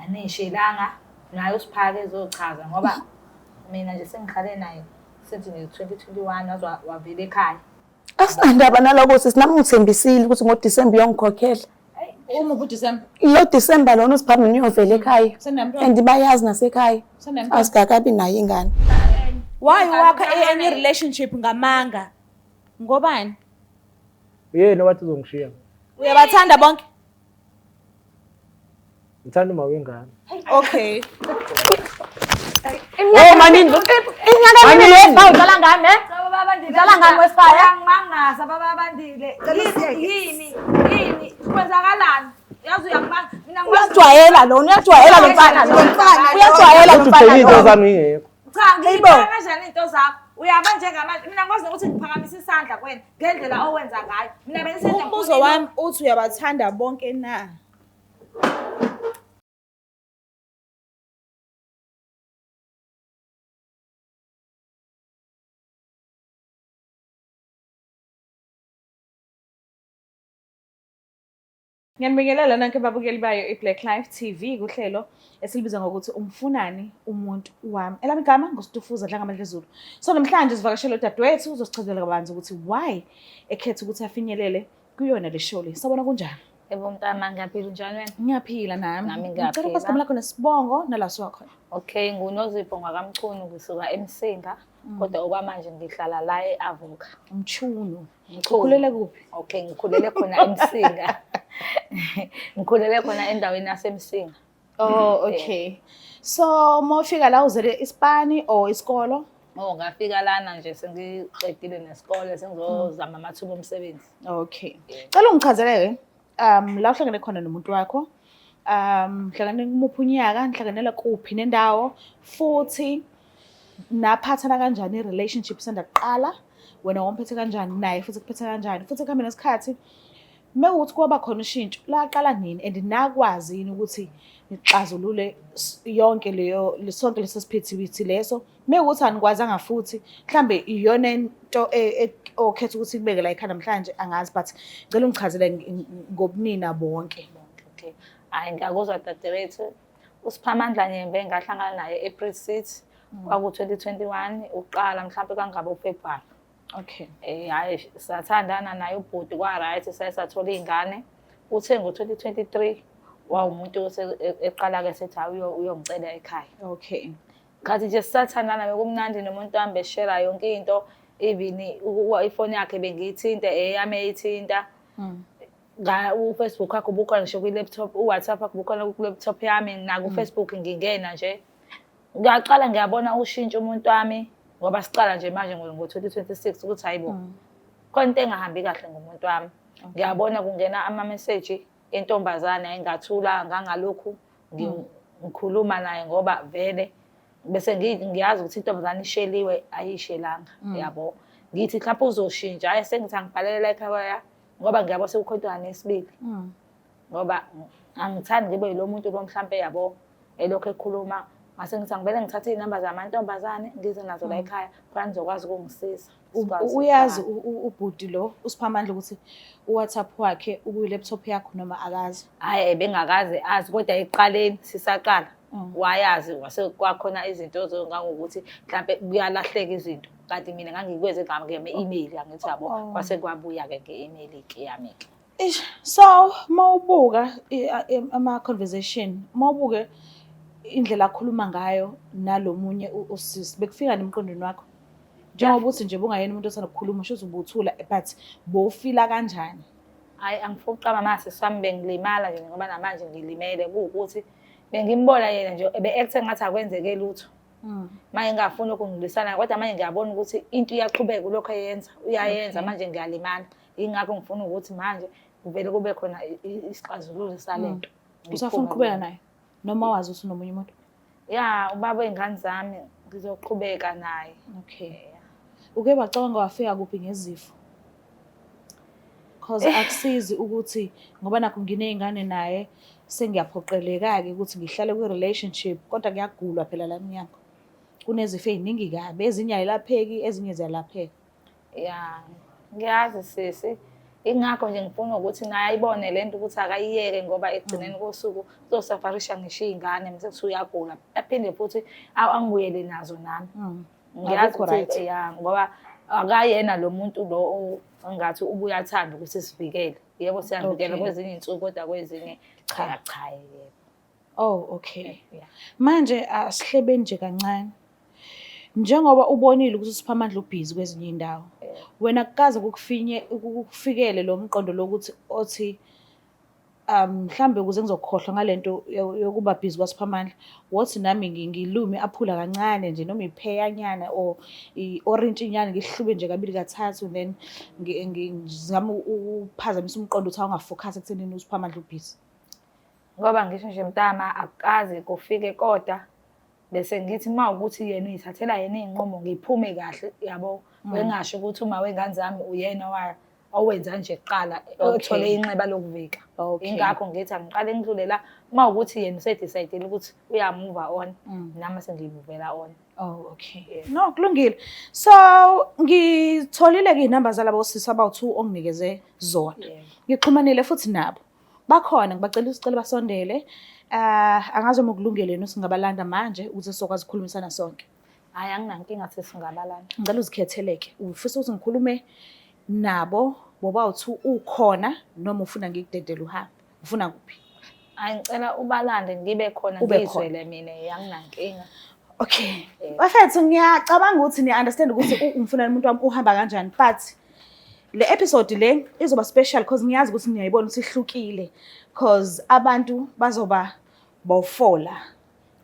Anishelanga naye uSiphake ezochaza ngoba mina nje sengikhale naye since nje 2021 waze wavela ekhaya. Asinandaba naloko sisi, nami ngithembisile ukuthi ngoDisemba uyongikhokhela. Uma ubuDisemba? Lo Disemba lona uSiphambi niyovela ekhaya. Senemntwana? And bayazi nasekhaya. Senemntwana? Asikakabi nayo ingane. Why wakha enye relationship ngamanga? Ngobani? Uyena owathi uzongishiya. Uyabathanda bonke? Ngithanda uma wengane. Okay. Oh manini. Iminyaka emibili wesifaya udlala ngami, eh? Udlala ngami wesifaya? Uyangimangaza baba Bandile. Yini yini yini kwenzakalani? Yazi uyangimanga mina ngikwazi Uyajwayela lona, uyajwayela lo mfana lo. Uyajwayela lo mfana Ubheka into lo. zami ngekho. Cha ngiyibona kanjani into zakho? Uyaba njengamanje mina ngikwazi nokuthi ngiphakamise isandla kuwena ngendlela owenza ngayo. Mina bengisenza Umbuzo wami uthi uyabathanda bonke na? Ngiyanibingelela nonke babukeli bayo i-Black Life TV kuhlelo esilibiza ngokuthi umfunani umuntu wami. Elami igama nguStufuza Dlangamandla Zulu. So namhlanje sivakashele udadewethu uzosichazela kabanzi ukuthi why ekhetha ukuthi afinyelele kuyona le show le. Sawubona kunjani? Yebo mntana ngiyaphila unjani wena? Ngiyaphila nami. Nami Ngicela ngiyaphila. ukwazi igama lakho nesibongo nala suka khona. Okay, nguNozipho ngwakamchunu ngisuka eMsinga kodwa okwamanje ngihlala la e-Avoca. Mchunu. Mchunu. Ukhulele kuphi? Okay, ngikhulele khona eMsinga. Ngikhulele khona endaweni yaseMsinga. Oh, okay. So mawufika la uzele isipani or isikolo? Oh, ngafika lana nje sengiqedile nesikole sengizozama amathuba omsebenzi. Okay. Cela ungichazele la uhlangene khona nomuntu wakho. Hlangane kumuphi unyaka, nihlanganela kuphi nendawo futhi naphathana kanjani i-relationship isanda kuqala, wena wamphethe kanjani naye futhi kuphethe kanjani futhi ekuhambeni kwesikhathi mekuwukuthi kwaba khona ushintsho laqala nini and nakwazi yini ukuthi nixazulule yonke leyo sonke leso siphithiphithi leso mekuwukuthi anikwazanga futhi mhlambe iyona into okhetha ukuthi ikubeke la ekhaya namhlanje angazi but ngicela ungichazele ngobunina bonke. Okay. Hhayi ngiyakuzwa dadewethu. USiphamandla Nyembe ngahlangana naye e-April City kwaku-2021 uqala mhlawumbe kangabe uFebruary. Okay. Hhayi sathandana naye ubhuti kwa-right saye sathola iy'ngane. Uthe ngo-2023 wawumuntu eqala-ke sethi hhayi uyongicela ekhaya. Okay. Khathi nje sisathandana bekumnandi nomuntu wami beshera yonke into even ifoni yakhe bengiyithinta eyami eyithinta. UFacebook wakhe ubukhona ngisho kwi-laptop, uWhatsApp wakhe ubukhona ku-laptop yami naku-Facebook ngingena nje. Ngiyaqala ngiyabona ushintsho umuntu wami ngoba siqala nje manje ngo-2026 ukuthi hayi bo khona into engahambi kahle ngomuntu wami. Ngiyabona kungena ama-message entombazane ayingathula ngangalokhu ngikhuluma naye ngoba vele bese ngiyazi ukuthi intombazane isheliwe ayishelanga yabo. Ngithi mhlawumbe uzoshintsha hayi sengithi angibhalele la ekhaya ngoba ngiyabo sekukhona intombazane yesibili. Ngoba angithandi ngibe yilo muntu lo mhlampe yabo elokhu ekhuluma ngase ngithi angivele ngithathe iy'namba zamantombazane ngize nazo la ekhaya khona nizokwazi ukungisiza. Sikwazi Uyazi ukuxhumana. ubhuti lo uSiphamandla ukuthi uWhatsApp wakhe ukuyi-laptop yakho noma akazi? Hhayi bengakaze azi kodwa ekuqaleni sisaqala wayazi wase kwakhona izinto zongangokuthi mhlampe kuyalahleka izinto kanti mina ngangikwenze ngama-email angithi yabo kwase kwabuya-ke nge-email-ke yami-ke. Eish, so mawubuka ama-conversation, mawubuke indlela akhuluma ngayo nalomunye usisi, bekufika nemqondweni wakho? Njengoba uthi nje bungayena umuntu othanda ukukhuluma, shuthi ubuthula but bowufila kanjani? Hhayi angifuni ukuqamba amanga sisi wami bengilimala nje ngoba namanje ngilimele kuwukuthi bengimbona yena nje ebe-act-a engathi akwenzeke lutho. Manje ngingafuni ukungilwisana kodwa manje ngiyabona ukuthi into iyaqhubeka ulokhu eyenza, uyayenza manje ngiyalimala. Yingakho ngifuna ukuthi manje kuvele kube khona isixazululo salento. Usafuna ukuqhubeka naye noma wazi ukuthi unomunye umuntu? Ya, ubaba wey'ngane zami ngizoqhubeka naye. Okay. Uke wacabanga wafika kuphi ngezifo? Cause akusizi ukuthi ngoba nakho nginey'ngane naye sengiyaphoqeleka-ke ukuthi ngihlale kwi-relationship kodwa kuyagulwa phela la mnyango. Kunezifo ey'ningi kabi, ezinye ay'lapheki, ezinye ziyalapheka. Ya, ngiyazi sisi. Ingakho nje ngifuna ukuthi naye ayibone le nto ukuthi akayiyeke ngoba ekugcineni kosuku uzosafarisha ngisho iy'ngane mase kuthiwa uyagula, aphinde futhi angibuyele nazo nami. Ngiyazi Akukho ukuthi right. ya, ngoba akayena lo muntu lo ongathi ubuyathanda ukuthi sivikele. Yebo, siyavikela kwezinye iy'nsuku kodwa kwezinye cha, cha, yebo. Oh, okay. Yeah. Manje asihlebeni nje kancane. Njengoba ubonile ukuthi uSiphamandla ubhizi kwezinye iy'ndawo, wena kukaze kukufinye kukufikele lo mqondo lokuthi othi mhlambe ukuze ngizokhohlwa ngalento yokuba bhizi kwaSiphamandla, wothi nami ngilume aphula kancane nje noma ipheyanyana or i-orintshi nyana ngihlube nje kabili kathathu, then ngizame ukuphazamisa umqondo ukuthi awungafokhasi ekuthenini uSiphamandla ubhizi. Ngoba ngisho nje mntama akukaze kufike, kodwa bese ngithi uma ukuthi yena uyithathela yena iy'nqumo ngiphume kahle, yabo. Bengasho ukuthi uma wengane zami uyena owenza nje kuqala, othole inxeba lokuvika. Ingakho ngithi angiqale ngidlule la, uma ukuthi yena usedecide ukuthi uyamuva on, nami sengimuvela on. Oh, okay. No, kulungile. So, ngitholile-ke iy'namba zalabo sisi abawu-2 onginikeze zona. Ngixhumanile futhi nabo. Bakhona, ngibacela isicelo basondele. Angazi uma ukulungele yini singabalanda manje ukuze sizokwazi ukukhulumisana sonke. Hhayi, anginankinga sesingabalanda. Ngicela uzikhetheleke. Ufisa ukuthi ngikhulume nabo bobawu-2 ukhona noma ufuna ngikudedele uhambe? Ufuna kuphi? Hhayi, ngicela ubalande ngibe khona, Ube ngiyizwele mina, anginankinga. Okay. Bafethu, ngiyacabanga ukuthi niya-understand ukuthi ngifuna umuntu wami uhamba kanjani, but le episode le izoba special because ngiyazi ukuthi niyayibona ukuthi ihlukile, because abantu bazoba bofola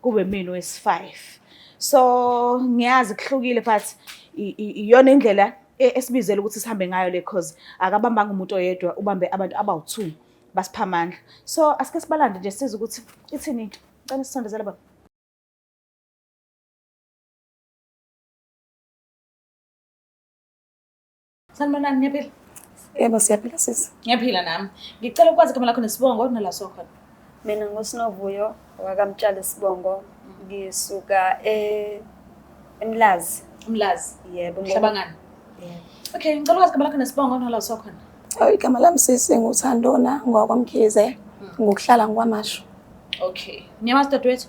kube mina wesi-5. So ngiyazi kuhlukile, but iyona indlela esibizela ukuthi sihambe ngayo le, because akabambanga umuntu oyedwa, ubambe abantu abawu-2 basiphamandla. So asike sibalande nje size ukuthi ithini into. Ngicela sisondezele baba. Sanibonani, niyaphila? Yebo, siyaphila sisi. Ngiyaphila nami. Ngicela ukwazi igama lakho nesibongo nala sokhona. Mina nguSinovuyo wakaMtshali Sibongo. Ngisuka eMlazi. Umlazi. Yebo. Mhlabangani. Yebo. Okay, ngicela ukwazi igama lakho nesibongo nala sokhona. Awu, igama lami sisi nguThandona ngowakwaMkhize, ngokuhlala ngikwaMashu. Okay. Niyamazi dadewethu?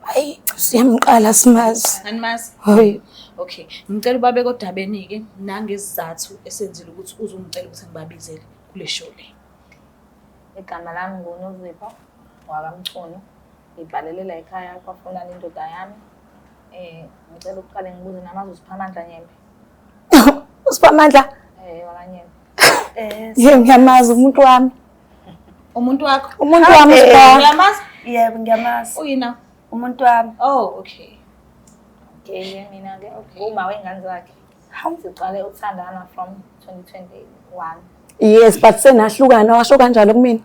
Hayi, siyamqala simazi. Animazi? Hayi. Okay. Ngicela ubabeke odabeni-ke nangesizathu esenzile ukuthi uzongicela ukuthi ngibabizele kule show le. Igama lami nguNozipho wakaMchunu. Ngibhalele la ekhaya kwafunani indoda yami. Ngicela ukuqale ngibuze namazi uSiphamandla Nyembe. USiphamandla? WakaNyembe. Yebo, ngiyamazi umuntu wami. Umuntu wakho? Umuntu wami uSipha. Uyamazi? Yebo, ngiyamazi. Uyina? Umuntu wami. Oh, okay. Okay, mina ke uma wengane zakhe. Siqale ukuthandana from 2021. Yes, but senahlukana, washo kanjalo kumina.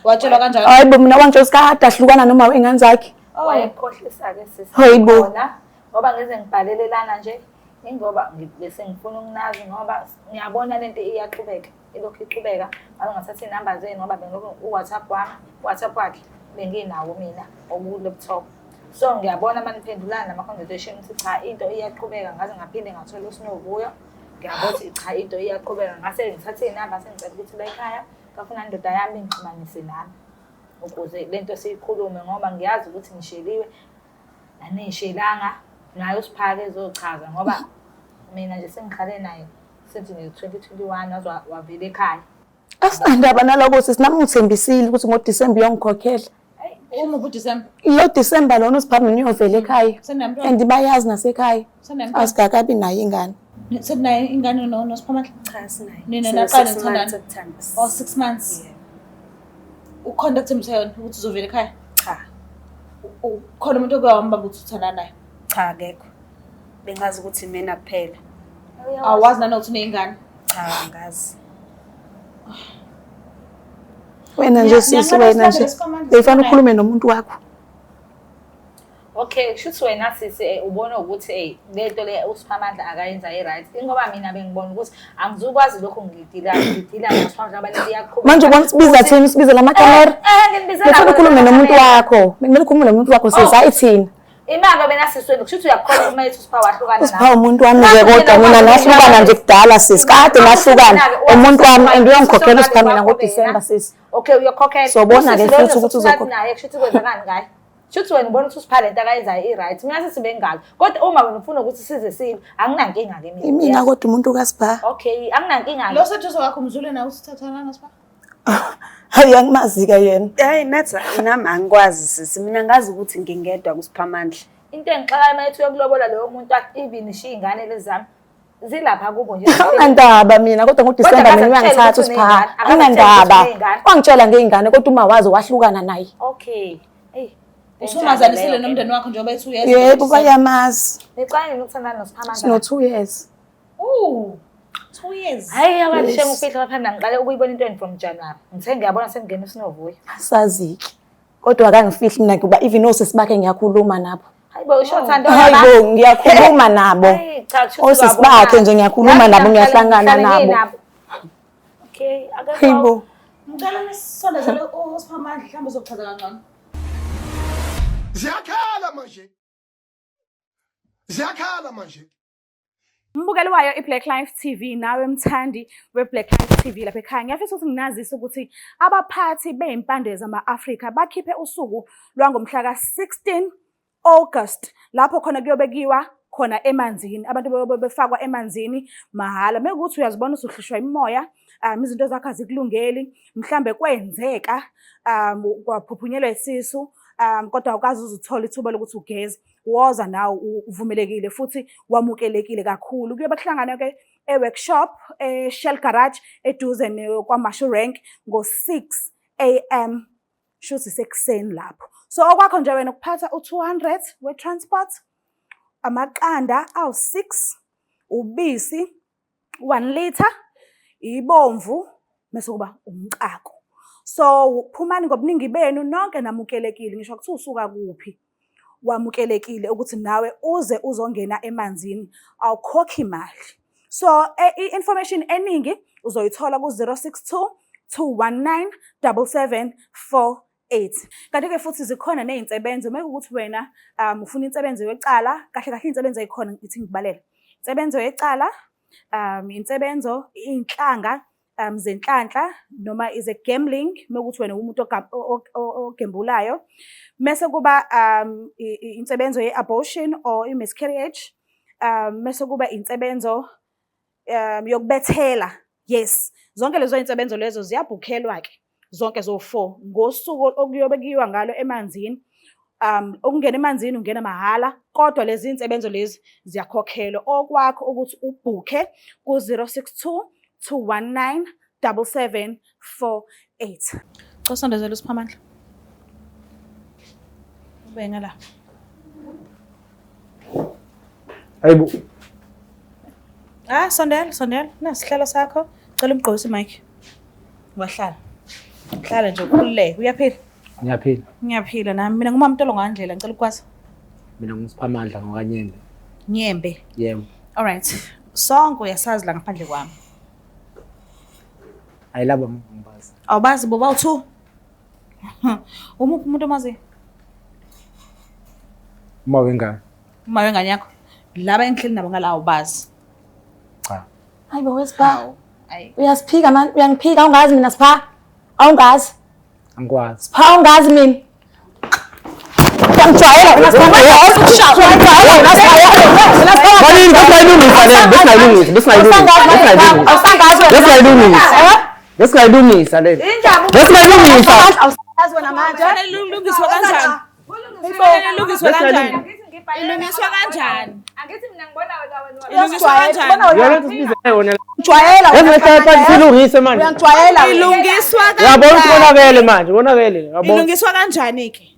Watshelwa kanjalo? Hayi bo, mina wangitshela ukuthi kade ahlukana noma wengane zakhe. Wayekhohlisa ke sisi. Hayi bo. Khona, ngoba ngize ngibhalele lana nje, ingoba bese ngifuna ukunazi ngoba ngiyabona lento iyaqhubeka, ilokhu iqhubeka. Ngaze ngathatha iy'namba zenu ngoba bengilokhu u-WhatsApp wami, u-WhatsApp wakhe benginawo mina oku-laptop. So ngiyabona uma niphendulana nama-conversation ukuthi cha into iyaqhubeka, ngaze ngaphinde ngathola uSinovuyo. Ngiyabona ukuthi cha into iyaqhubeka, ngase ngithathe iy'namba sengicela ukuthi la ekhaya bafuna indoda yami ingixhumanise nami ukuze lento siyikhulume, ngoba ngiyazi ukuthi ngisheliwe anishiyelanga naye uSiphake ezochaza, ngoba mina nje sengikhale naye since nje 2021 waze wavela ekhaya. Asinandaba naloko sisi, nami ngithembisile ukuthi ngoDisemba uyongikhokhela. Uma ubuDisemba? Lo Disemba lona uSiphambe uyovela ekhaya. Senemntwana? And bayazi nasekhaya. Senemntwana? Asikakabi naye ingane. Sekunaye ingane noSiphamandla? Cha, sinaye. Nina Sine naqala six nithandana? months okuthanda. Oh, 6 months. Yeah. Ukhona okuthembisa yona ukuthi uzovela ekhaya? Cha. Ukhona umuntu oke wambamba ukuthi uthandana naye? Cha, akekho. Bengazi ukuthi mina kuphela. Awazi nanokuthi uneyingane? Cha, angazi. Wena nje sisi, Ngiyanqaba wena nje. isihlalo esikhomandla Beyifana sinayo. ukhulume nomuntu wakho. Okay, kushuthi wena sisi ubona ukuthi lento le uSiphamandla akayenza i-right. Ingoba mina bengibona ukuthi angizukwazi lokho ngidila noSiphamandla ngoba lento iyaqhubeka. Manje ubona sibiza thina, usibizela amakhamera? Nginibizela Ngifuna ukhulume wena nomuntu amakhamera. wakho. Kumele ukhulume nomuntu wakho sisi, hayi thina. Imake wena sisi wena kusho ukuthi uyakukholwa uma ethi uSipha wahlukana nawe. Usipha umuntu wami-ke kodwa mina nahlukana nje kudala sisi, kade nahlukana. Umuntu wami and uyongikhokhela uSipha mina ngoDisemba sisi. Okay, uyokhokhela. Sobona-ke Usisi lo futhi ukuthi uzothi uzokhokha. naye kusho ukuthi kwenzakani ngaye. Kusho ukuthi wena ubona ukuthi uSipha lento akayenzayo i-right. Mina sisi bengalo. Kodwa uma wena ufuna ukuthi size silwe, anginankinga-ke mina. Imina kodwa umuntu kaSipha. Okay, anginankinga-ke. Lo sethuso wakho mzule nawe usithathana noSipha? Hayi angimazi-ke yena. Hayi nathi nami angikwazi sisi. Mina ngazi ukuthi ngingedwa kuSiphamandla. Into engixakayo uma ethi uyokulobola loyo muntu even ishiya iy'ngane lezi zami zilapha kubo nje. Anginandaba mina kodwa ngoDisemba Kodwa mina akaze uyangithatha akutshele uSipha. ukuthi uney'ngane. Akaze Anginandaba. akutshele ukuthi uney'ngane. Wangitshela ngey'ngane kodwa uma wazi wahlukana naye. Okay. Eyi. Usumazalisile nomndeni wakho njengoba ethi uyeza. Yebo bayamazi. Niqale nini ukuthandana noSiphamandla? Sino-2 years. Ooh, 2 years. Hayi abantu shame ukufihla phambili ngiqale ukuyibona into from January. Ngithe ngiyabona sengingena usinovuyo. Asazi-ke. Kodwa akangifihli mina kuba even osisi bakhe ngiyakhuluma nabo. Hayi bo usho thando. Hayi bo ngiyakhuluma nabo. Hayi cha kusho ukuthi Osisi uyabona. bakhe nje ngiyakhuluma Yazi nabo mina ngiyahlangana ngihlale nabo. nginabo. Okay, Hayi akekho. bo. Ngicela nisondezele uSiphamandla mhlawumbe uzochaza kangcono. Ziyakhala manje. Ziyakhala manje. Mbukeli wayo iBlack Life TV nawe mthandi weBlack Life TV lapha ekhaya ngiyafisa ukuthi nginazise ukuthi abaphathi bezimpande zama-Afrika bakhiphe usuku lwangomhla ka-16 August lapho khona kuyobekiwa khona emanzini abantu bayobe befakwa emanzini mahhala mekuthi uyazibona usuhlushwa imimoya izinto zakho azikulungeli mhlambe kwenzeka kwaphuphunyelwa isisu kodwa awukaze uze uthole ithuba lokuthi ugeze woza nawe uvumelekile futhi wamukelekile kakhulu. Kuyobe kuhlangana ke e-workshop e-Shell Garage eduze kwaMashu Rank ngo-6 am, shuthi sekuseni lapho. So okwakho nje wena ukuphatha u-200 we-transport, amaqanda awu-6, ubisi 1 litre, ibomvu bese kuba umcako. So phumani ngobuningi benu nonke namukelekile ngisho kuthiwa usuka kuphi wamukelekile ukuthi nawe uze uzongena emanzini awukhokhi imali. So i-information eningi uzoyithola ku-062 219 7748. Kanti-ke futhi zikhona ney'nsebenzo uma kuwukuthi wena ufuna insebenzo yecala, kahle kahle iy'nsebenzo ey'khona ngithi ngibalele. Insebenzo yecala, insebenzo iy'nhlanga zenhlanhla noma is a gambling uma kuwukuthi wena umuntu ogembulayo. Mese kuba insebenzo ye-abortion or i-miscarriage, mese kuba insebenzo yokubethela. Yes, zonke lezo iy'nsebenzo lezo ziyabhukhelwa-ke zonke zo-4 ngosuku okuyobe kuyiwa ngalo emanzini. Ukungena emanzini ungena mahhala kodwa lezi iy'nsebenzo lezi ziyakhokhelwa. Okwakho ukuthi ubhukhe ku-062 219 7748. Cela usondezele uSiphamandla. Ube ngala. Hayibo. Ah, sondela, sondela. Nasihlalo sakho. Cela umgqokise imic. Wahlala. Hlala nje ukhululeke. Uyaphila? Ngiyaphila. Ngiyaphila nami. Mina ngumamtolo ngandlela, ngicela ukwazi. Mina nguSiphamandla ngokaNyembe. Nyembe. Yebo. All right. Sonke uyasazi la ngaphandle kwami. Ayilabo ngibazi. Awubazi boba u2. Umuphi umuntu omaziyo? Uma wengane. Uma wengane yakho. Laba engihleli nabo ngala awubazi. Cha. Hayi bo weSipha. Ayi. Uyasiphika man, uyangiphika awungazi mina Sipha. Awungazi. Angikwazi. Sipha awungazi mina. Uyangijwayela wena Sipha. Uyangijwayela wena Sipha. Wena Sipha. Balini besingayilungisa le, besingayilungisa, besingayilungisa, besingayilungisa. Awusangazi wena. Besingayilungisa. Besingayilungisa le. Besingayilungisa. Awusangazi wena manje. Ilungiswa kanjani? Ilungiswa kanjani? Ilungiswa kanjani? Angithi mina ngibona wena wena. Ilungiswa kanjani? Uyona ukuthi sibize yona. Ngijwayela wena. Yazi lehlala phansi silungise manje. Uyangijwayela wena. Ilungiswa Uyabona ukuthi kanjani? konakele manje, konakele. Uyabona. Ilungiswa kanjani ke?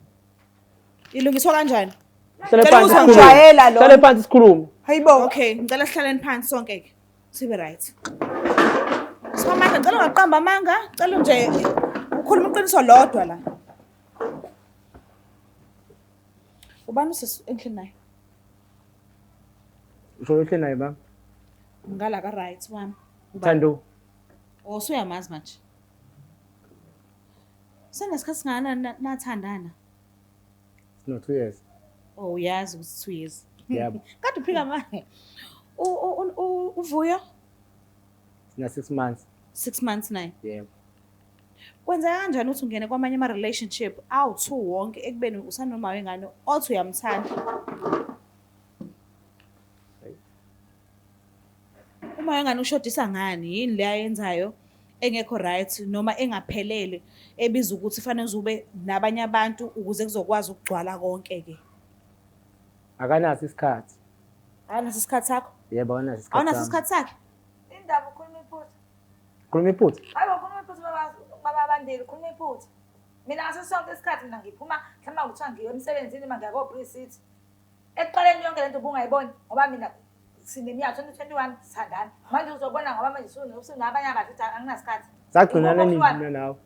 Ilungiswa kanjani? Hlale phansi Ngicela sikhulume. uzongijwayela lo. Hlale phansi sikhulume. Hayibo. Okay, ngicela sihlaleni phansi sonke ke. Sibe right. Siphamandla, ngicela ungaqamba amanga, ngicela nje ukhuluma iqiniso lodwa la. Ubani usisi enhlini naye? Usho uhle naye baba. Ngala ka right wami. Ubani? Thando. Oh, usuyamazi manje. Senesikhathi singakanani nathandana? No 2 years. Oh, uyazi ukuthi 2 years. Yebo. Kade uphika manje. UVuyo Sina 6 months. 6 months naye. Yebo. Kwenzeka kanjani ukuthi ungene kwamanye ama-relationship awu-2 wonke ekubeni usanoma wengane othi uyamthanda? Uma wengane ushodisa ngani? Yini le ayenzayo engekho right noma engaphelele ebiza ukuthi fanele ube nabanye abantu ukuze kuzokwazi ukugcwala konke-ke? Akanaso isikhathi. Akanaso isikhathi sakho? Yebo, akanaso isikhathi. Awunaso isikhathi sakhe? Indaba ukhuluma iphutha. Khuluma iphutha. Hayi, ukhuluma iphutha baba Bandile, ukhuluma iphutha. Mina ngaso sonke isikhathi mina ngiphuma mhlawumbe kuthiwa ngiye emsebenzini uma ngiya ko-Bree City. Ekuqaleni yonke lento ubungayiboni ngoba mina sineminyaka 2021 sithandana. Manje uzobona ngoba manje usunabanye abantu ukuthi anginasikhathi. Sagcina nini mina nawe?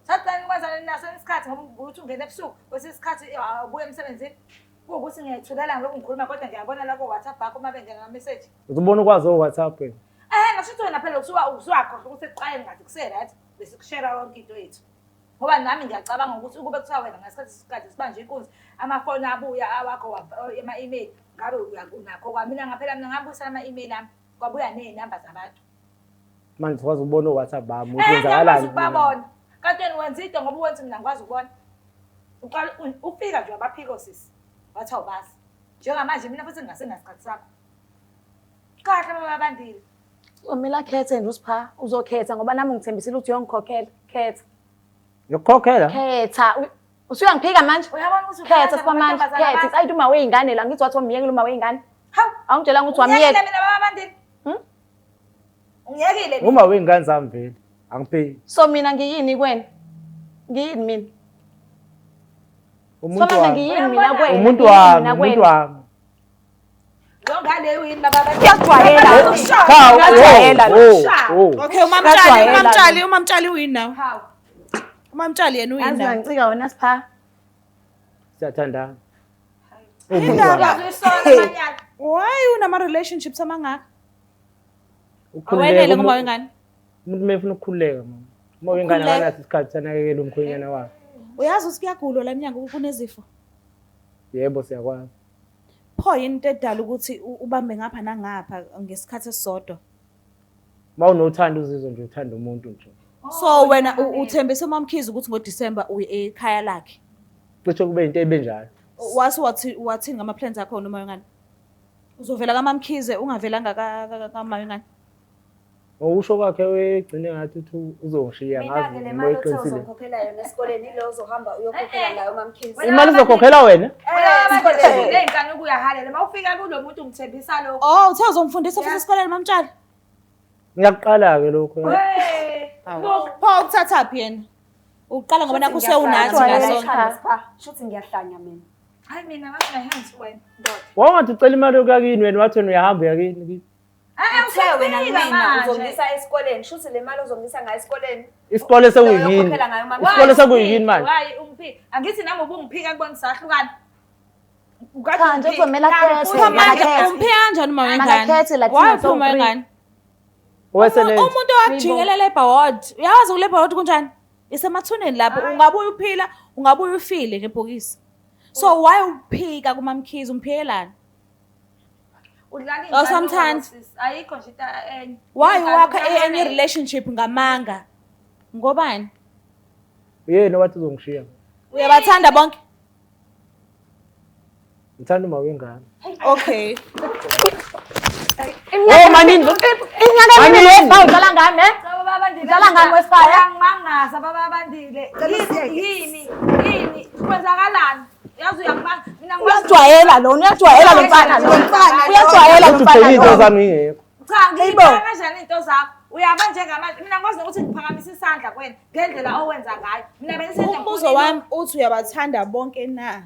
Sagcina kwenzana naso isikhathi ngoba uthi ungena ebusuku kwesinye isikhathi ubuya emsebenzini. Kuwukuthi ngiyayithulela ngilokhu ngikhuluma kodwa ngiyabona lapho WhatsApp bakho uma bengena ama-message. Uzobona ukwazi o-WhatsApp wena. Ngasho ukuthi wena phela usuwakhohlwa ukuthi ekuqaleni ngathi kuse-right besikushera yonke into yethu. Ngoba nami ngiyacabanga ukuthi ukube kuthiwa wena ngesikhathi sikade sibanje inkunzi amafoni abuya awakho ama-email ngabe unakho kwami. Mina ngaphela mina ngabuyisela ama-email ami kwabuya ney'namba zabantu. Manje sikwazi ukubona o-WhatsApp bami ukuthi kwenzakalani. Ngiyakwazi ukubabona. Kanti wena wenza into ngoba wenza mina ngikwazi ukubona. Uqala ufika nje wabaphiko sisi. Wathi awubazi. Njengamanje mina futhi ngingasenasikhathi sakho. Kahle baba Bandile. Uzomele akhethe nje uSipha, uzokhetha ngoba nami ngithembisile ukuthi uyongikhokhela. Khetha. Ngikukhokhela? Khetha. Usuyangiphika manje? Uyabona ukuthi Khetha Siphamandla, khetha. Isayidi uma wey'ngane la, ngithi wathi wamyekela uma wey'ngane. Hawu. Awungitshelanga ukuthi Ungiyekile wamyeka. mina baba Bandile. Ungiyekile mina. Uma wey'ngane zami vele, angiphiki. So mina ngiyini kuwena? Ngiyini mina? Umuntu Siphamandla wami. ngiyini mina kuwena? Umuntu Ngiyini wami, mina umuntu kuwena? wami. Ngale uyini baba Bandile. Uyajwayela. Cha, Uyajwayela oh, oh, oh. Okay, uMamtshali, uMamtshali, uMamtshali uyini nawe? Hawu. UMamtshali yena uyini Yazi nawe? uyangicika wena Sipha. Siyathandana. Umuntu Indaba. wami. Uyisola amanyala. Why unama-relationships amangaka? Ukhululeka Awenele ngoma umu- wengane? Umuntu uma efuna ukukhululeka mama. Uma wengane Ukukhululeka. akanaso isikhathi sanakekela umkhwenyana wakhe. Uyazi ukuthi kuyagulwa la emnyango kunezifo. Yebo siyakwazi. Pho yini into edala ukuthi ubambe ngapha nangapha ngesikhathi esisodwa? Uma unothando uzizwa nje uthanda umuntu nje. So wena uthembise uMamkhize ukuthi ngoDisemba uye ekhaya lakhe. Cishe kube into ebenjalo. Wase wathini ngama-plans akho noma wengane? Uzovela kaMamkhize ungavelanga kaMama wengane? Ngokusho kwakhe wegcine ngathi uthi uzongishiya Mina-ke ngazi le noma mali othe uqinisile. uzongikhokhela yona esikoleni ile ozohamba uyokhokhela ngayo uMamkhize. Imali uzokhokhela wena? Wena baba Bandile ney'nkani ukuyahalela. Uma ufika kulo muntu umthembisa lokho. Oh, uthe uzomfundisa futhi esikoleni MaMtshali? Ngiyakuqala-ke lokho. Hey. Pho ukuthathaphi yena? Uqala ngoba nakho usewunathi ngasonke. Shuthi ngiyahlanya mina. Hayi mina ngathi ngahands wena ndoda. Wawungathi ucela imali yokuya kini wena wathi wena uyahamba uya kini. Uthe wena Ufika kumina manje. uzongisa esikoleni. Shuthi le mali ozongisa ngayo esikoleni. Isikole sekuyikini. Uyokhokhela ngayo uMamkhize. Isikole sekuyikini manje. Why umphika? Angithi nami ubungiphika kubona sahlukana. Cha nje kuzomele akhethe. Pho manje Makakhethe. umphika kanjani uma wengane? Makakhethe la Why thina uphuma sowu-three. wengane? Oweselenza. Umuntu owakujikela labor ward. Uyawazi ku-labor ward kunjani? Isemathuneni lapho ungabuya uphila, ungabuya ufile ngebhokisi. So why uphika kuMamkhize umphikelani? Udlala Oh, sometimes. Ayikho nje into enye. Why wakha Udlala enye relationship ngamanga? Ngobani? Uyena wathi uzongishiya. Uyabathanda bonke? Ngithanda uma wengane. Okay. Oh manini. Iminyaka emibili wesifaya udlala ngami, eh? Baba Bandile. Udlala ngami wesifaya? Uyangimangaza baba Bandile. Yini? Yini? Kwenzakalani? Yazi uyangimanga. Mina ngikwazi. Uyajwayela lona, uyajwayela lo mfana lo. Uyajwayela lo Uthi mfana uthenge izinto lo. zami ngingekho. Cha ngiyibona kanjani into zakho? Uyaba njengamanje. Mina ngikwazi nokuthi ngiphakamise isandla kuwena ngendlela owenza ngayo. Mina bengisenza Umbuzo wami uthi uyabathanda bonke na?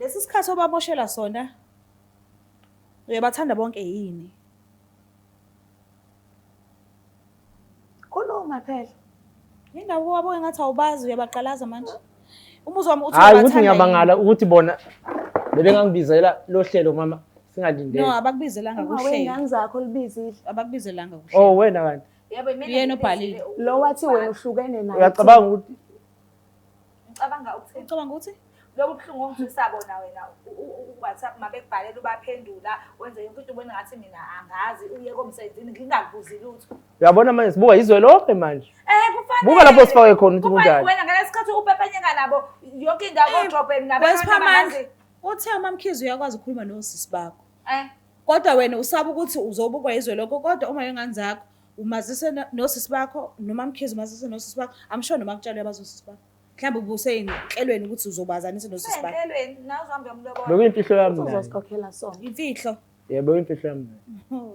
Lesi sikhathi obaboshela sona uyabathanda bonke yini? Khuluma phela. Yindaba wabuke ngathi awubazi uyabaqalaza manje. Umbuzo wami uthi Hayi ukuthi uyabathanda yini? ngiyabangala ukuthi bona bebengangibizela lo hlelo mama singalindele. No, abakubizelanga Uma kuhlelo. wey'ngane zakho libizile. Abakubizelanga kuhlelo. Oh wena kanti Yebo mina. Uyena obhalile. Lo wathi wena uhlukene naye. uyacabanga ukuthi Ngicabanga ukuthini? Ucabanga ukuthi? Lobu buhlungu ongizwisa bona wena u-WhatsApp mabekubhalela ubaphendula wenze yonke into ubone ngathi mina angazi uye komsebenzini ngingakubuzi lutho. Uyabona manje sibuka izwe lonke manje. Eh kufanele. Buka lapho sifake khona ukuthi Kufanele kunjani. wena ngalesi sikhathi upepenyeka nabo yonke indawo kodrobheni nabo Wesiphamandla uthe uMamkhize uyakwazi ukukhuluma nosisi bakho. Eh Kodwa wena usaba ukuthi uzobukwa izwe lokho kodwa uma ingane zakho umazise nosisi bakho noma Mkhize umazise nosisi bakho I'm sure noma kutshela uyabazi osisi bakho. Mhlawumbe ubuseyinhlelweni ukuthi uzobazanisa nosisi bakho. enhlelweni nawe uzohamba uyomlobola. Bekuyimfihlo yami naye. Uzosikhokhela sona. Imfihlo. Yebo bekuyimfihlo yami naye.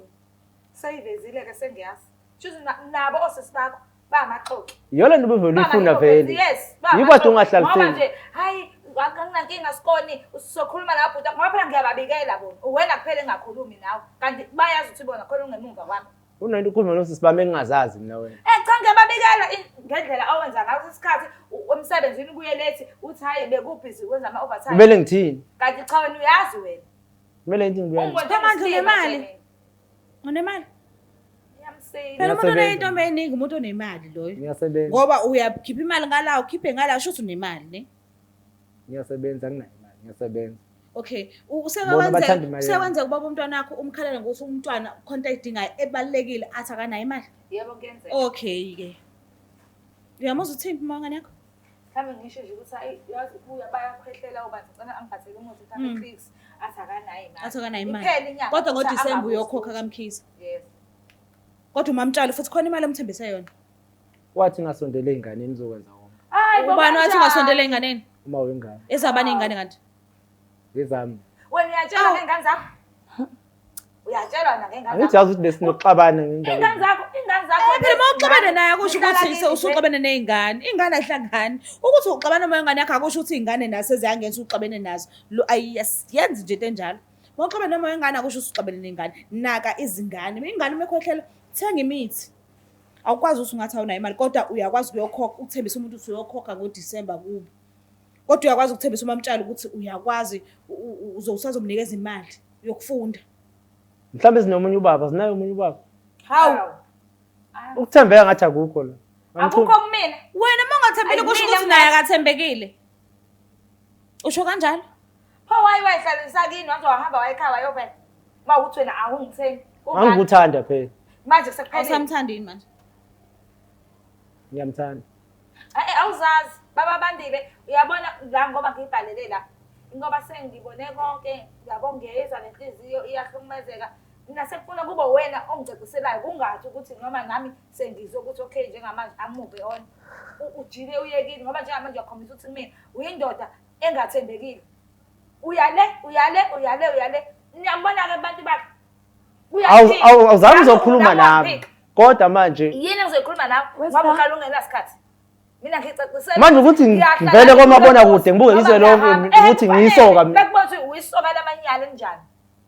Seyivezile ke sengiyazi. Shuthi nabo osisi bakho bamaxoki. Iyona nto ubuvele uyifuna vele. Yes. Yikho kade ungahlaliseki. Ngoba nje hayi akunankinga sikoni usokhuluma la bhuti ngoba phela ngiyababikela bona. Uwena kuphela engakhulumi nawe. Kanti bayazi ukuthi bona khona ungemuva kwami. Unento ukhuluma nosisi bami engingazazi mina wena. Eh cha ngiyababikela ngendlela owenza ngaso isikhathi emsebenzini ubuye late uthi hayi bekubhizi wenza ama overtime. Kumele ngithini? Kanti cha wena uyazi wena. Kumele ngithi ngibuyele. Ungwenze Phamandla isilima unemali. nje mina. Unemali? Ngiyamsila. Phela umuntu Ngiyasebenza. oneyintombi eningi umuntu onemali loyo. Ngiyasebenza. Ngoba uyakhipha imali ngala ukhiphe ngala shuthi unemali ne. Ngiyasebenza anginayo imali. Ngiyasebenza. Okay, Bona bathanda imali yami. usekwenze kubaba umntwana wakho umkhalele ngokuthi umntwana khona into ayidingayo ebalulekile athi akanayo imali. Yebo kuyenzeka. Okay ke. Uyamuzwa uthini uma ngane yakho? Mhlawumbe ngisho nje ukuthi hayi yazi ubuya bayakhwehlela uba ngicela angiphathele umuthi mhlawumbe Clicks athi akanayo imali. Athi akanayo imali. Iphele inyanga. Kodwa futhi ngoDisemba angabuzi uyokhokha lutho. kaMkhize. Yes. Kodwa umamtshali futhi khona imali omthembise yona. Wathi ngasondele ey'nganeni uzokwenza konke. Hayi bo Ubani wathi kanjani? ungasondela ey'nganeni? Uma wengane. Ezabani iy'ngane kanti? Ngezami. Wena uyatshelwa ngey'ngane zakho? Uyatshelwa na ngey'ngane Angithi zakho? yazi ukuthi besinokuxabana ngendaba. Iy'ngane zakho, iy'ngane zakho. Phela uma uxabene naye akusho Uhlala ukuthi kini nje. usuxabene ney'ngane. Iy'ngane ayihlangani. Ukuthi uxabana noma ingane yakho akusho ukuthi iy'ngane nazo seziyangena usuxabene nazo. Lo ayiyenzi nje into enjalo. Uma uxabene noma ingane akusho ukuthi uxabene ney'ngane. Naka izingane. Ingane uma ikhwehlela thenga imithi. Awukwazi ukuthi ungathi awunayo imali kodwa uyakwazi ukuyokhokha ukuthembisa umuntu ukuthi uyokhokha ngoDisemba kubo. Kodwa uyakwazi ukuthembisa umamtshali ukuthi uyakwazi usazomnikeza imali yokufunda. Mhlawumbe zinomunye ubaba, zinaye omunye ubaba. Hawu. Ukuthembeka ngathi akukho la. Akukho kumina. Wena uma ungathembile Ayi, kusho mina ukuthi naye akathembekile. Usho kanjalo? Pho wayi wayihlalisa kini waze wahamba wayekhaya wayophela. Uma ukuthi wena awungithembi. Kungani? Angikuthanda phela. Manje sekuphelile. Awusamthandi yini manje? Ngiyamthanda. Eh awuzazi baba bandile uyabona la ngoba ngibhalele la ngoba sengibone konke yabo ngiyezwa nenhliziyo iyahlukumezeka mina sekufuna kube wena ongicaciselayo kungathi ukuthi noma nami sengizwe ukuthi okay njengamanje amuve on ujike uye kini ngoba njengamanje uyakhombisa ukuthi kumina uyindoda engathembekile uyale uyale uyale uyale niyambona-ke abantu bakhe Uyaphika. Awuzange Lapho- uzokhuluma lapho nami. waphika. Kodwa manje Yini engizoyikhuluma nawe ngoba uqala ungenasikhathi mina ngicacisela Manje ukuthi ngivele komabonakude ngibuke izwe lonke ukuthi ngiyisoka mina. Bekubona ukuthi uyisoka lamanyala enjani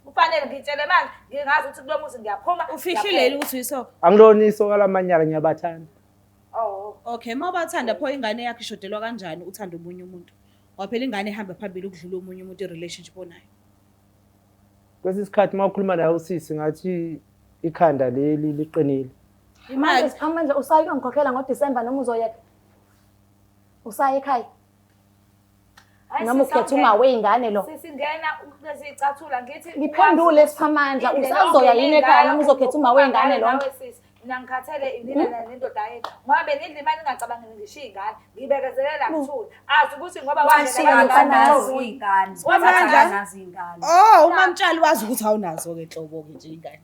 kufanele ngitshele manje ngingazi ukuthi kulo muzi ngiyaphuma Ufihlile yini ukuthi uyisoka? Angilona isoka lamanyala ngiyabathanda. Oh Okay, uma ubathanda pho ingane yakho ishodelwa kanjani uthanda omunye umuntu? Ngoba phela ingane ihamba phambili ukudlula omunye umuntu i-relationship onayo. Kwesinye isikhathi uma ukhuluma naye usisi ngathi ikhanda leli liqinile. Manje Imali Siphamandla usaye uyongikhokhela ngoDisemba noma uzoyeka? Usaye ekhaya? Hayi, Noma sisi, ukhetha uma wey'ngane lo? Sisingena kulezi zicathula ngithi Ngiphendule Siphamandla, Indlela usazoya ongene yini ekhaya ngayo, noma uzokhetha uma wey'ngane ngayo lona? nawe sisi. Mina ngikhathele nina nendoda yethu ngoba benidla imali ningacabangi ngishiya ingane ngibekezelela ngithule azi ukuthi ngoba Washiya wangena akanazo iy'ngane. Siphamandla. Akanazo iy'ngane. Oh, umamtshali wazi ukuthi awunazo-ke nhlobo-ke nje ingane.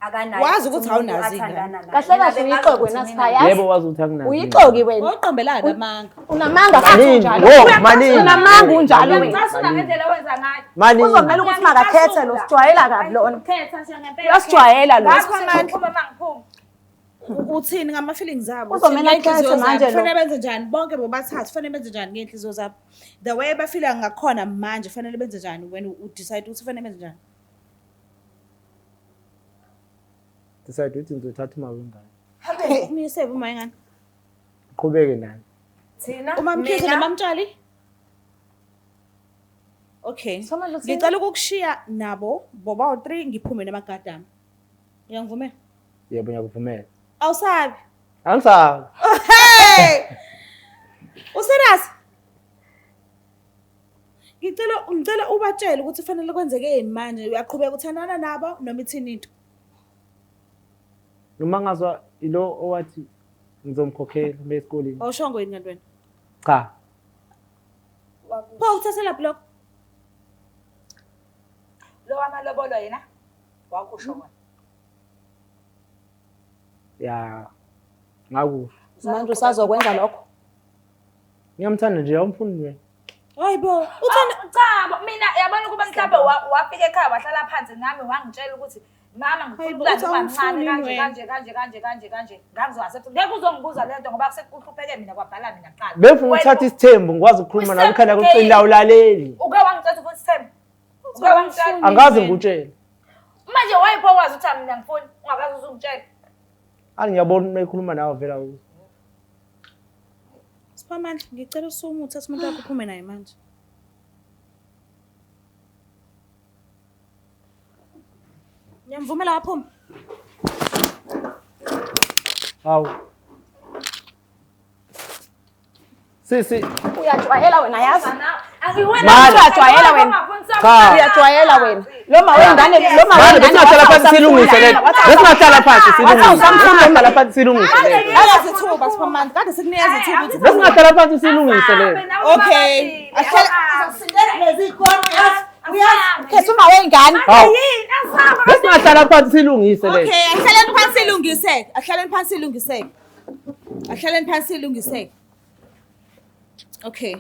Akanayo Wazi ukuthi umuntu awunazo iy'ngane. athandana naye. Kahle kahle Mina bengazi uyixoki ukuthi wena mina Sipha, yazi? Yebo wazi ukuthi anginazo. Uyixoki wena. Wawuqambelana amanga. Unamanga futhi Maningi, unjalo. wo, maningi. Unamanga unjalo wena. Ngicasula ngendlela owenza ngayo. Maningi. Kuzomele ukuthi makakhethe lo, sijwayela kabi lona. Khetha nje ngempela. Uyasijwayela lo. Ngakho ngiphuma mangiphuma. Uthini ngama-feelings abo? Kuzomele Uthini ngey'nhliziyo akhethe manje zabo? lo. Kufanele benze njani? Bonke bobathathu kufanele benze njani ngey'nhliziyo zabo? The way abafila ngakhona manje kufanele benze njani? Wena u-decide ukuthi kufanele benze njani? Decide ukuthi ngizothatha uma wengane. Umyisebe uma ingane. Uqhubeke naye. Thina Umamkhize mina- nomamtshali? Okay. Siphamandla uthini? Ngicela ukukushiya nabo boba u-3 ngiphume namagadama. Uyangivumela? Yebo ngiyakuvumela. Awusabi. Angisabi. Hey! Userious? Ngicela ubatshele ukuthi kufanele kwenzekeni manje. Uyaqhubeka uthandana nabo noma ithini into? Noma ngazwa ilo owathi ngizomkhokhela uma esikoleni. Awushongo yini kanti wena? Cha. Pho uthathela lokho? Lo wamalobolo yena wakusho wona. Ya. Ngakusho. Manje usazokwenza lokho? Ngiyamthanda nje awumfuni wena. Hayibo, uthanda Cha bo, mina yabona ukuba mhlawumbe wafika ekhaya wahlala phansi nami wangitshela ukuthi mama ngifuna Hayibo, ukulanda uthi ubamncane awumfuni kanje wena. kanje kanje kanje kanje kanje ngangizo-accept. Ngeke uzongibuza le nto ngoba sekuhlupheke mina kwabhala mina kuqala. Befuna Wena ukuthatha isithembu ngikwazi ukukhuluma nawe ikhanda kuqinile awulaleli. Uke wangitshela ukuthi isithembu. Uke wangitshela. Angaze ngikutshele. Manje wayipho wazi ukuthi mina ngifuni ungakaze uzungitshela. Ani ngiyabona uma ekhuluma nawe vela awuzwa. Siphamandla, ngicela usukume uthathe umuntu wakho uphume naye manje. Ngiyamvumela waphume. Hawu. Sisi, Uyajwayela wena yazi. Manje. Uyajwayela wena. Cha. Uyajwayela wena. Lo ma wengane lo ma Manje wengane besingahlala phansi silungise le. Besingahlala phansi silungise. Besingahlala phansi silungise le. Akazi ithuba Siphamandla, kade sikunikeza ithuba ukuthi Besingahlala phansi silungise le. Okay. Ahlala Khetha uma wengane. Hawu. Besingahlala phansi silungise le. Okay, ahlaleni phansi ilungiseke. Ahlaleni phansi ilungiseke. Ahlaleni phansi ilungiseke. Okay.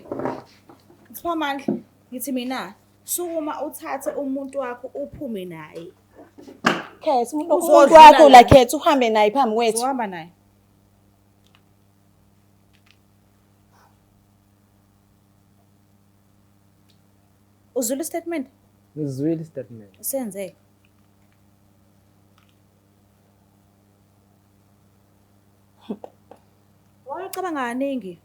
Siphamandla, ngithi mina sukuma uthathe umuntu wakho uphume naye. Khetha umuntu Uzodlula wakho la la. khetha uhambe naye phambi kwethu. Uzohamba naye. Uzwile statement? Ngizwile statement. Usenzeke. Wayecabanga kaningi.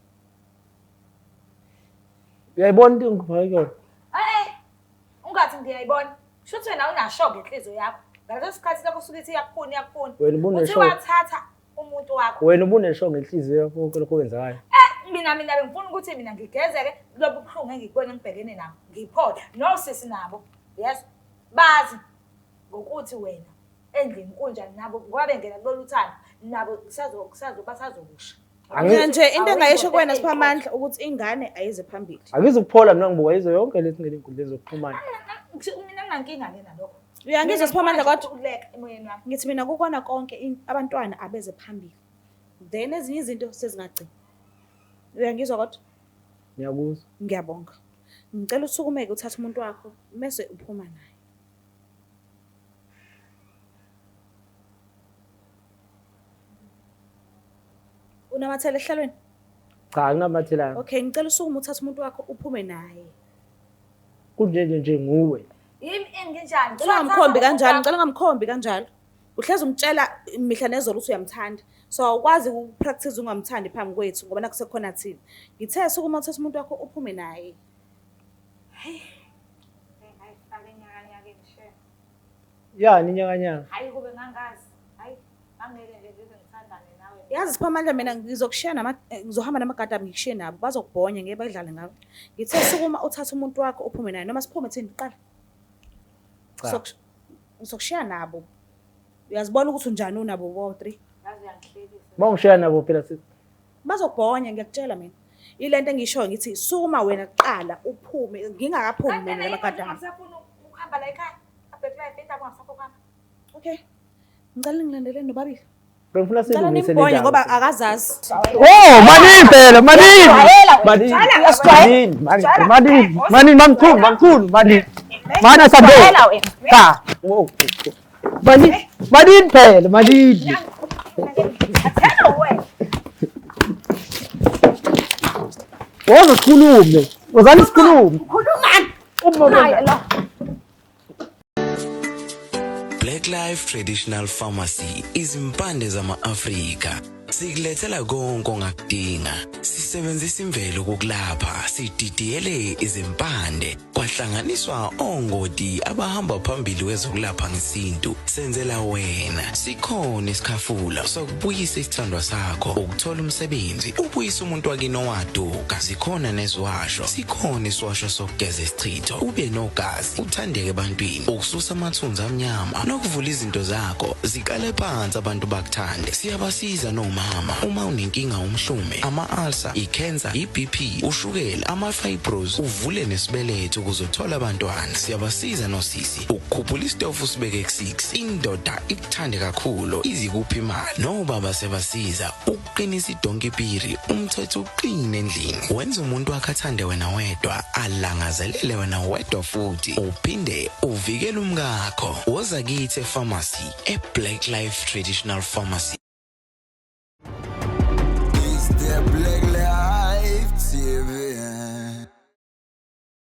Uyayibona into engibheke kuyona? Eh, ungathi ngiyayibona. Shuthi wena unasho ngenhliziyo yakho. Ngaleso sikhathi lokho usuke ithi iyakufuna iyakufuna. Wena Uthi ubunesho. wathatha umuntu wakho. Wena ubunesho ngenhliziyo yakho konke lokho okwenzakayo. Eh, mina bengifuna ukuthi mina ngigezeke lobu buhlungu engikubona ngibhekene nabo. Ngiphole. Nosisi nabo. Yes. Bazi ngokuthi wena endlini kunjani nabo ngoba bengena kulolu thando nabo kusazo basazokusha. Mina nje into engayisho kuwena Siphamandla ukuthi ingane ayize phambili. Angizukuphola mina ngibuka yizo yonke lezi ngene inkundleni zokuxhumana. Mina nginankinga ke nalokho. Uyangizwa Siphamandla kodwa Ukuleka emoyeni wami. ngithi mina kukona konke abantwana abeze phambili. Then ezinye izinto sezingagcina. Uyangizwa kodwa? Ngiyakuzwa. Ngiyabonga. Ngicela usukumeke uthathe umuntu wakho mese uphuma naye. Unamathela ehlalweni? Cha, anginamathelanga. Okay, ngicela usukume uthathe umuntu wakho uphume naye. Kunje nje nje nguwe. Yimi enginjani? Ngicela ungamkhombi kanjalo, ngicela ungamkhombi kanjalo. Uhlezi umtshela mihla nezolo ukuthi uyamthanda. So awukwazi ukupractice ungamthandi phambi kwethu ngoba nakusekhona thina. Ngithe sukuma uthathe umuntu wakho uphume naye. Ngayifaka enyakanyakeni she. Yani inyakanyaka. Hayi kube ngangazi. Hayi angeke nje ngize ngithandane nawe. Yazi Siphamandla mina ngizokushiya nama ngizohamba namagada ami ngikushiye nabo bazokubhonya ngeke badlale ngawe. Ngithe sukuma uthathe umuntu wakho uphume naye noma siphume thina kuqala. Cha. Ngizokushiya nabo. Uyazibona ukuthi unjani unabo bo 3. Yazi uyangihlekisa. Mawungishiya nabo phela sisi. Bazokubhonya ngiyakutshela mina. Ile nto engishoyo ngithi sukuma wena kuqala uphume ngingakaphumi mina namagada ami. Ungasafuna ukuhamba la ekhaya. Abhek life indaba ungasafuna ukuhamba. Okay. Ngicela ningilandeleni nobabili. Bengifuna Ngicela silungise le nimbonye ndaba. ngoba akazazi. Oh, manini phela, manini. Manini. Uyasijwayela. Manini, manini, manini, mamkhulu, mamkhulu, manini. Mana sambe. Cha. Oh. Manini, manini phela, manini. Athena wena. Woza sikhulume. Wozani sikhulume. Khulumani. Uma Naye la. Black Life Traditional Pharmacy izimpande zama-Afrika. Sikulethela konke ongakudinga. Sisebenzisa imvelo ukukulapha, sididiyele izimpande, kwahlanganiswa ongoti abahamba phambili kwezokulapha ngesintu. Senzela wena. Sikhona isikhafula sokubuyisa isithandwa sakho, ukuthola umsebenzi, ubuyise umuntu wakini owaduka. Zikhona neziwasho, sikhona isiwasho sokugeza isichitho, ube nogazi, uthandeke ebantwini, ukususa amathunzi amnyama nokuvula izinto zakho ziqale phansi abantu bakuthande. Siyabasiza nomama uma unenkinga umhlume, ama-ulcer, i-cancer, i-BP, ushukela, ama-fibros, uvule nesibeletho ukuze uthole abantwana. Siyabasiza nosisi ukukhuphula isitofu usibeke ku-6, indoda ikuthande kakhulu izikuphi imali. Nobaba siyabasiza ukuqinisa idonki piri, umthetho uqine endlini, wenza umuntu wakhe athande wena wedwa, alangazelele wena wedwa, futhi uphinde uvikele umkakho. Woza kithi e-pharmacy, e-Black Life Traditional Pharmacy.